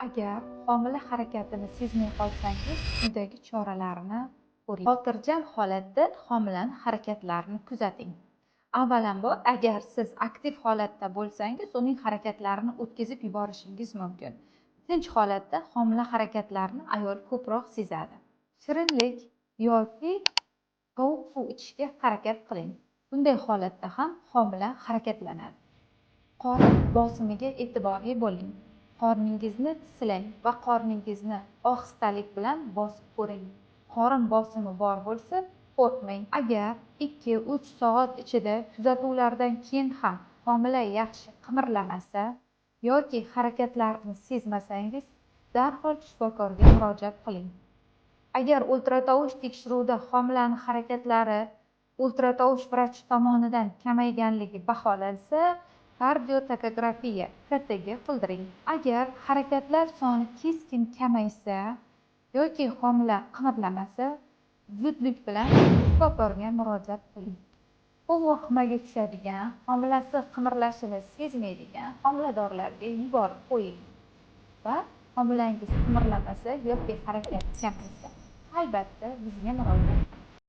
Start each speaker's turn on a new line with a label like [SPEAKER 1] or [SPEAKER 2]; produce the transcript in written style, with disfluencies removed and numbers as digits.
[SPEAKER 1] Agar homila harakatini sezmay qolsangiz, quyidagi choralarni ko'ring. Xotirjam holatda homilani harakatlarini kuzating. Avvalambor, agar siz aktiv holatda bo'lsangiz, uning harakatlarini o'tkazib yuborishingiz mumkin. Tinch holatda homila harakatlarini ayol ko'proq sezadi. Shirinlik yoki sovuq suv ichishga harakat qiling. Bunday holatda ham homila harakatlanadi. Qorin bosimiga e'tiborli bo'ling. Qorningizni silang va qorningizni ohistalik bilan bosib ko'ring. Qorin bosimi bor bo'lsa, qo'rqmang. Agar 2-3 soat ichida kuzatuvlardan keyin ham homila yaxshi qimirlamasa yoki harakatlarni sezmasangiz, darhol shifokorga murojaat qiling. Agar ultratovush tekshiruvida homilani harakatlari ultratovush vrachi tomonidan kamayganligi baholansa, kardiotokografiya KTG qildiring. Agar harakatlar soni keskin kamaysa yoki homila qimirlamasa, zudlik bilan shifokorga murojaat qiling. Bu vahimaga tushadigan, homilasi qimirlashini sezmaydigan homiladorlarga yuborib qo'ying va homilangiz qimirlamasa yoki harakat kamaysa, albatta bizga murojaat qiling.